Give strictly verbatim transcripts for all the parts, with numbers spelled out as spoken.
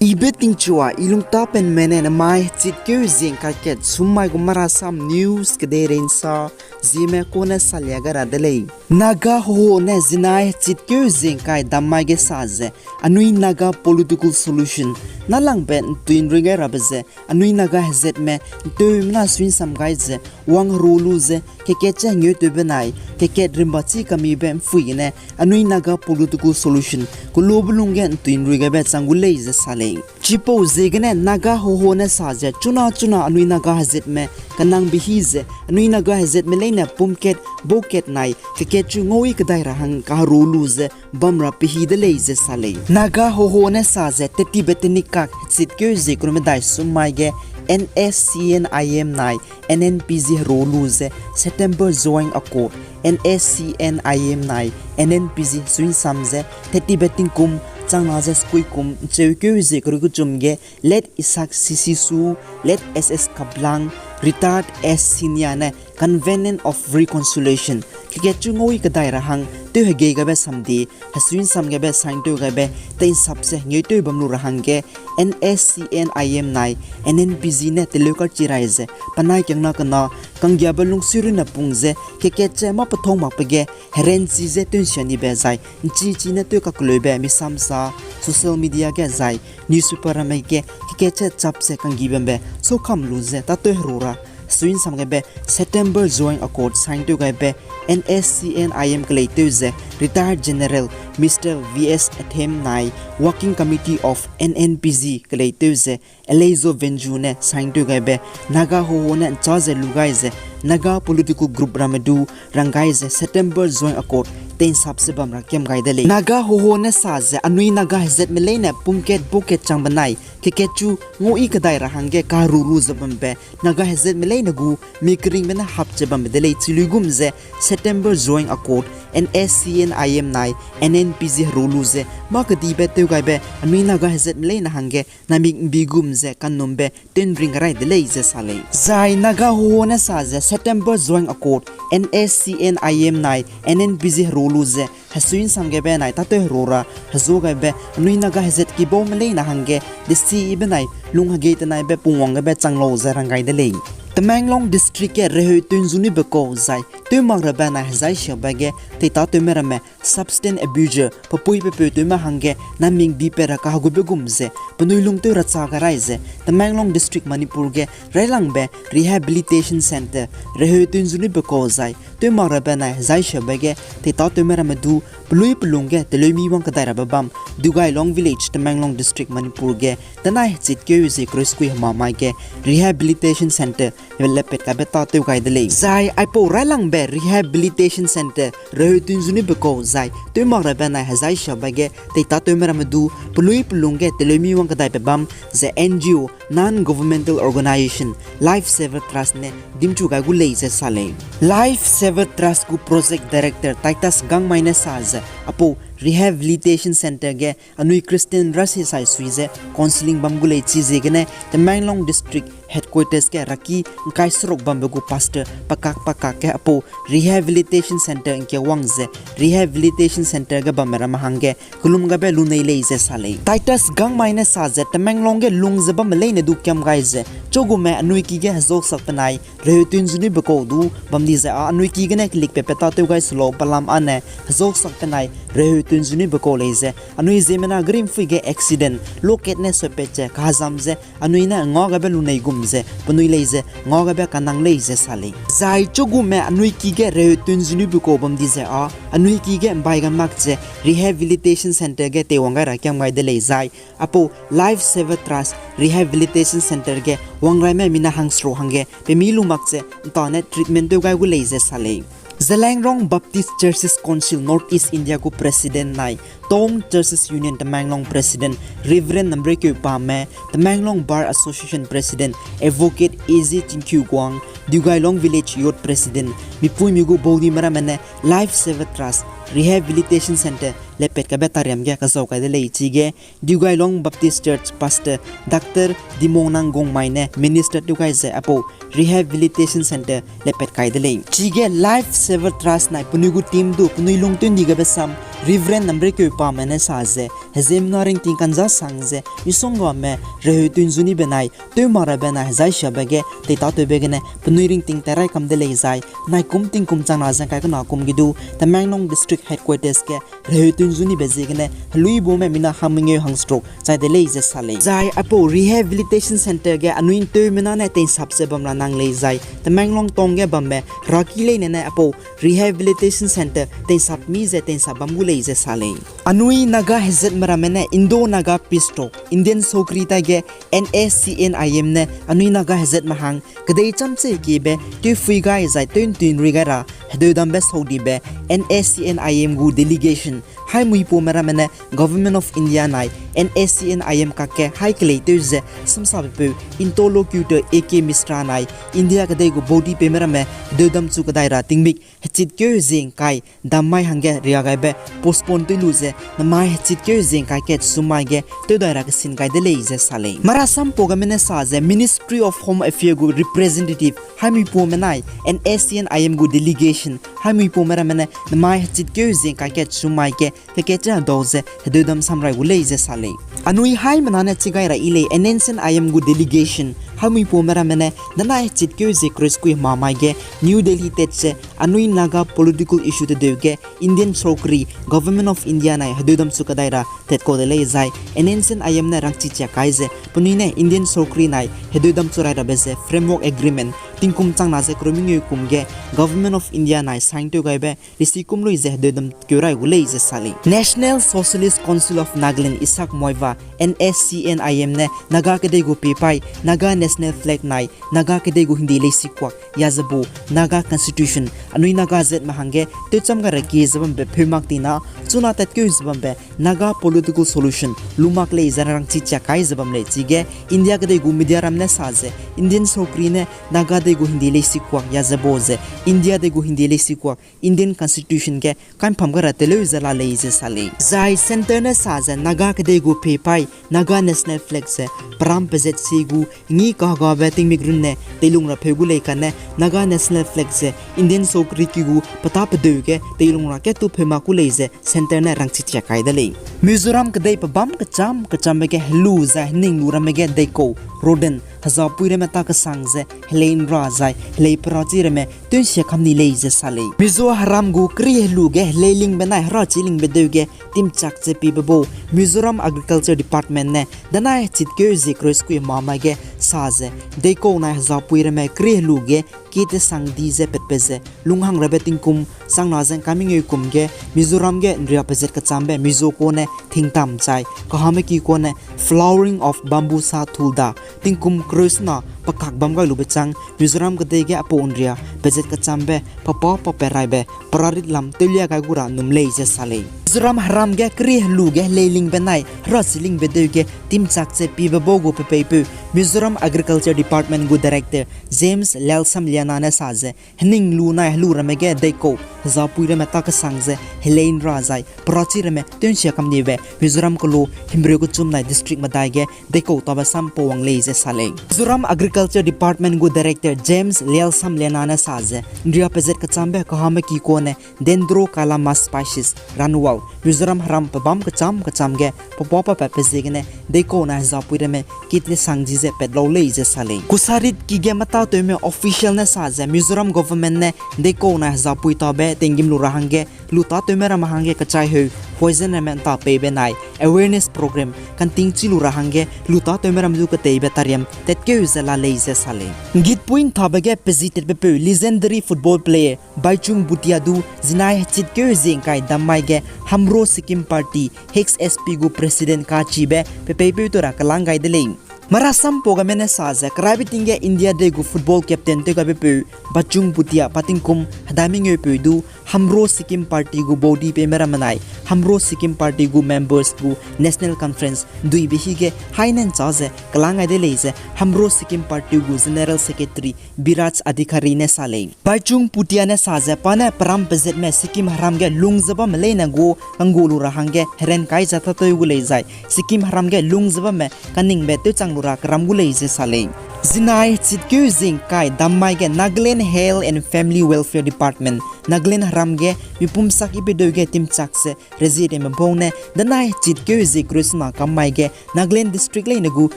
Ibe tingchua, i lungtapenme ne nemai hechitkeu zingkai kat summai gu Marasam News kedeirei nsa, Zeme kone salia ga ra de lei. Naga hoho ne zinai hechitkeu zingkai dammai ge sa ze, anui Naga political solution nâlangbe ntuinrui gai rabe ze, anui Naga hezatme nteumena suinsam gai ze, wang heru lu ze, kekatche hengeu tew benai, kekat rimba chi kamibe mpui gene, anui Naga political solution kelube lungge ntuinrui gaibe chang gu lei ze sa lei. Chipau ziegene Naga hoho ne sa ze, chuna chuna anui Naga hezatme kenangbe hi ze, anui Naga hezatme leine pumkat, baukat nai, kekatchu ngau i kedai ra hang kaheru lu ze, bam ra pehi de lei ze sa lei. Naga hoho ne sa ze, tettibe tenikak hechitkeu zie kerumedai summai ge, N S C N I M nai, N N P G heru lu ze, September Joint Accord, N S C N I M nai, N N P G suinsam ze, tettibe tingkum, changna ze skuikum, ncheukeu zie keru kechum ge, Late Isaac C C Su, Late S S Kaplang, Retired S Sinia ne Covenant of Reconciliation, kekatchu ngau i kedai ra hang, tew hegei gaibe samdi, hesuinsam gaibe sign tew gaibe, teinsap ze hengeu tew bam lu ra hangge, N S C N I M nai, N N P G ne teleu kachi rai ze, penai kiangna kena, kanggiabe lungsui runne pung ze, kekatche mâ pethong makbe ge, herenchi ze tew nsia nibe zai, nchi chi ne tew kakleube misam sa, social media ge zai, newspaper ramme ge, kekatche chap ze kanggi bambe, sokam lu ze, tâtew heru ra, suinsam gaibe, September Joint Accord sign tew gaibe, N S C N I M keleitew ze, Retired General Mister V S Athem nai, Working Committee of N N P G keleitew ze, Eleizo Venju ne sign tew gaibe, Naga hoho ne ncha ze lu gai ze, Naga political group ramme du rang gai ze, September Joint Accord teinsap ze bam ra kiam gai de lei. Naga hoho ne sa ze, anui Naga hezatme leine pumkat baukat chang benai, kekatchu ngau i kedai ra hangge kaheru lu ze bambe, Naga hezatme leine gu, mi keringbe ne hap ze bambe de lei chi luigum ze, September Joint Accord, N S C N I M nai, N N P G heru lu ze, mâ kedibe tew gaibe, anui Naga hezatme leine hangge, namik mbi gum ze kanumbe, tew nring gai rai de lei ze sa lei. Zai Naga hoho ne sa ze September Joint Accord, N S C N I M nai, N N P G heru lu ze, hesuinsam gaibe nai tâtew heru ra, hezu gaibe, anui Naga hezat kibaume leine hangge, desi benai, lung hegei tenaibe pungwang gaibe chang lau ze rang gai de lei. Tamenglong District ge reheu tun zu nube kau zai, tew mak rabe nai hezai siabe ge, tei tâtewme ramme, substance abuse, pepui pepeu tewme hangge, namik mbi pe ra kahegube gum ze, penui lung tew ra cha ga rai ze, Tamenglong District Manipur ge, railangbe Rehabilitation Centre, reheu tun zu nube kau zai, tew mak rabe nai hezai siabe ge, tei tâtewme ramme du, pelui pelung ge, teleumi wang kedai rabe bam, Dugailong Village, Tamenglong District Manipur ge, tenai hechitkeu zie kereu skui hema mai ge, Rehabilitation Centre, lepat kabe tâtew gai de lei. Zai aipau railangbe Rehabilitation Centre, reheu tun zu nube kau zai, tew mak rabe nai hezai siabe ge, tei tâtewme ramme du, pelui pelung ge, teleumi wang kedai pe bam, ze N G O, Non-Governmental Organization, Life Saver Trust ne, dimchu gai gu lei ze sa lei. Life Saver Trust gu Project Director Titus Gangmai ne sa ze, aipau Rehabilitation Centre ge, anui Christian rasie sai sui ze, counselling bam gu lei chiziegene, Tamenglong District Headquarters ge raki ngkai seruk bambe gu pastor pakak pakak ge aipau Rehabilitation Centre ngke wang ze, Rehabilitation Centre ge bamme ramme hangge, kelum gabe lunei lei ze sa lei. Titus Gangmai ne sa ze Tamenglong ge lung ze bamme leine du kiam gai ze, chugume anui ki ge hezausak penai, reheu tun zu nube kau du, bam di ze a anui ki gene kelik pe pe tâtew gai se lau pelam ane, hezausak penai, reheu tun zu nube kau lei ze, anui ziemmena geri mpui ge accident, loket ne sotpat ze, kahezam ze, anui ne nga gabe lunei gum ze, penui lei ze, nga gabe kanang lei ze sa lei. Zai chugume anui ki ge reheu tun zu nube kau bam di ze a, anui ki ge mbai ga mak ze, Rehabilitation Centre ge teiwang gai ra kiam gai de lei zai, aipau Life Saver Trust Rehabilitation Centre ge wangraime mina hangseruk hangge, pemi lu mak ze, ntane treatment tew gai gu lei ze sa lei. Zeliangrong Baptist Churches Council North East India gu President nai, Town Churches Union Tamenglong President Reverend Namrekeu Pame, Tamenglong Bar Association President Advocate A J Chingkhiu Guang, Dugailong Village Youth President, mipuimi gu baudime ramme ne Life Saver Trust, Rehabilitation Centre lepat kaibe tariam ge kazau kai de lei. Chige Dugailong Baptist Church Pastor Doctor Dimongnang Gongmai ne minister tew gai ze aipau Rehabilitation Centre lepat kai de lei. Chige Life Saver Trust nai penui gu team du penui lungtun di gabe sam Reverend Namrekeupame ne sa ze, heziemmena ringting kanza sang ze misonggame reheu tun zu ni benai tew ma ra benai hezai siabe ge teitatewbe gene penui ringting tairai kam de lei zai, naikum tingkum changna ze ngkai kena kum ge du Tamenglong District Headquarters ge reheu tun zu ni be ziegene heluibume mina hangmengeu hangseruk chai de lei ze sa lei. Zai aipau Rehabilitation Centre ge anui ’nteumena ne teinsap ze bam ra nang lei zai, Tamenglong town ge bambe heraki leine ne aipau Rehabilitation Centre teinsap mi ze teinsap bam gu lei ze sa lei. Anui Naga hezatme ramme ne Indo-Naga Peace Talk, Indian sokri tai ge NSCN-IM ne anui Naga hezatme hang kedei chamche kiebe tewphui gai zai tew'ntun rui gai ra hedeudambe saudibe NSCN-IM gu delegation haimui paume ramme ne Government of India nai NSCN-IM kakge haî kelei tew ze samsabepeu interlocutor A K Mishra nai India kedei gu body peime ramme hedeudam chu kedai ra tingmik hechitkeu hezie ngkai dam mai hangge riagaibe postpone tew lu ze namai hechitkeu hezie ngkai kat sum mai ge tewdai ra kesin gai de lei ze sa lei. Marasampau game ne sa ze Ministry of Home Affairs gu representative haimui paume nai NSCN-IM gu delegation haimui paume ramme ne namai hechitkeu hezie ngkai kat sum mai ge kekatche hedau ze hedeudam samrai gu lei ze sa lei. Anui haimena ne chigai ra yi lei NSCN-IM gu delegation haimui paume ramme ne danai hechitkeu hezie kereuskui hema mai ge New Delhi tat ze anui Naga political issue tedeu ge Indian sokri Government of India nai hedeudam chu kedai ra tatkau de lei zai NSCN-IM ne rangchi chia kai ze penui ne Indian sokri nai hedeudam chu rai rabe ze Framework Agreement tingkum changna ze kereu mengeu kum ge Government of India nai sign tew gaibe lesi kum lui ze hedeudam keu rai gu lei ze sa lei. National Socialist Council of Nagaland Isak Muivah, NSCN-IM ne Naga kedei gu pei paî Naga National Flag nai Naga kedei gu hingde leisikuak ya ze bu Naga Constitution anui Naga zatme hangge tewcham gai ra kie ze bambe pheu mak tina chuna tatkeu ze bambe Naga political solution lu mak lei ze rangchi chia kai ze bam lei. Chige India kedei gu media ram ne sa ze Indian sokri ne Naga dei gu hingde leisikuak ya ze bu ze India dei gu hingde leisikuak Indian Constitution ge kanpham gai ra teleu ze la lei ze sa lei. Zai Centre ne sa ze Naga kedei gu pei paî Naga National Flag ze peram pezat si gu ngi kahagabe tingmik runne teilung ra pheu gu lei kane Naga National Flag ze Indian sokri ki gu petâ pedeu ge teilung ra kat tu pheu mak gu lei ze Centre ne rangchi chia kai de lei. Mizoram kedei pebâm kechâm kechâmbe ge helu zai hening lu ramme ge deikau, rodent, hezapui ramme ta kesang ze helei ’nra zai helei perachi ramme tewnsia kam ni lei ze sa lei. Mizo heram gu keri helu ge helei lingbe nai herachi lingbe deu ge timchak ze piebe bau Mizoram Agriculture Department ne danai hechitkeu hezie kereuskui hema mai ge sa ze deikau nai hezapui ramme keri helu ge kie tesang di ze patbe ze lunghang rabe tingkum changna ze ngkai mengeu kum ge Mizoram ge ’nria pezat kechâmbe Mizo kane Thingtam chai kahame ki kane Flowering of Bambusa Thulda tingkum kereu sena pekak bam gai lube chang Mizoram kedei ge aipau ’nria pezat kechâmbe pepa papat raibe perarit lam tewlia gai gu ra num lei ze sa lei. Mizoram heram ge keri helu ge helei lingbe nai herachi lingbe deu ge timchak ze piebe bau gu pepeipeu Mizoram Agriculture Department gu Director James Lalsamliana ne sa ze hening lu nai helu ramme ge deikau hezapui ramme ta kesang ze helei ’nra zai perachi ramme tewnsia kam nibe Mizoram kelu himreu kechum nai district medai ge deikau tabe sam pau wang lei ze sa lei. Mizoram Agriculture Department gu Director James Lalsamliana ne sa ze ’nria pezat kechâmbe kahame ki kane Dendrocalamus species ranual Mizoram heram pebâm kechâm kechâm ge pepa papatbe ziegene deikau nai hezapui ramme kie tesang di ze pat lau lei ze sa lei. Kusarit ki ge metâtewme official ne sa ze Mizoram government ne deikau nai hezapui tabe tinggîm lu ra hangge lu tâtewme ramme hangge kechai heu poison ramme ’nta peibe nai awareness program kantingchi lu ra hangge lu tâtewme ram du keteibe tariam tatkeu ze la lei ze sa lei. ’Nggitpui ’nthabe ge pezi tatbepeu legendary football player Bhaichung Bhutia du zinai hechitkeu hezie ngkai dam mai ge Hamro Sikkim Party, H S P gu president kachibe pepeipeu tew ra kelang gai de lei. Marasampau game ne sa ze keraibe ting ge India dei gu football captain tew gaibepeu Bhaichung Bhutia pa tingkum hedai mengeupeu du Hamro Sikkim Party gu body peime ramme nai, Hamro Sikkim Party gu members gu National Conference duibe hige haine ncha ze kelang gai de lei ze Hamro Sikkim Party gu General Secretary Biraj Adhikari ne sa lei. Bhaichung Bhutia ne sa ze pa ne peram pezetme Sikkim heram ge lung ze bamme leine gu kanggu lu ra hangge heren kai ze tâtew gu lei zai Sikkim heram ge lung ze bamme kaningbe tewchang lu ra keram gu lei ze sa lei. Zinai chitkeu zing kai dammai ge Nagaland Health and Family Welfare Department, Nagaland heram ge mipum sak ibedeu ge timchak ze rezieteme bau ne danai chitkeu zie kereu sena kammai ge Nagaland district leine gu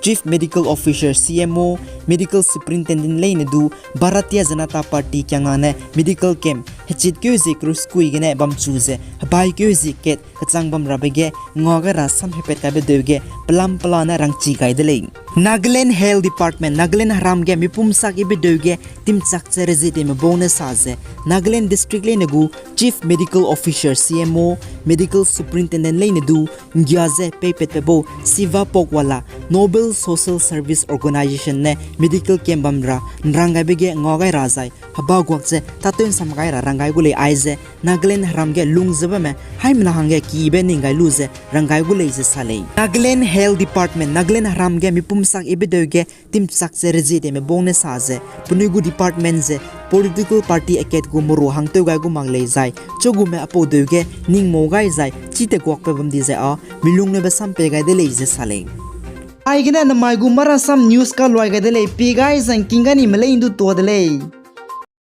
Chief Medical Officer, C M O, Medical Superintendent leine du Bharatiya Janata Party kiangna ne medical camp hechitkeu zie kereu sekui gene bamchu ze hebaikeu zie kat kechang bam rabe ge ngua gai ra sam hepet kaibe deu ge pelam pela ne rangchi gai de lei. Nagaland Health Department, Nagaland heram ge mipum sak ibedeu ge timchak ze rezieteme bau ne sa ze Nagaland district leine gu Chief Medical Officer, C M O, Medical Superintendent leine du nggia ze peipatpe bau Siva Pokwala, Noble Social Service Organization ne medical camp bam ra nrang gaibe ge ngua gai ra zai heba guak ze tâtew nsam gai ra rang gai gu lei aize Nagaland heram ge lung ze bamme haimena hangge kibe ning gai lu ze rang gai gu lei ze sa lei. Nagaland Health Department, Nagaland heram ge mipum sak ibedeu ge timchak ze rezieteme bau ne sa ze penui gu department ze political party akat gu meru hangtew gai gu mak lei zai chugume aipau deu ge ning mau gai zai chi teguakbe bam di ze â milung nebe sam pei gai de lei ze sa lei. Aigene namai gu Marasam News kaluai gai de lei, pie gai zangking ga nime lei ndu tuâ de lei.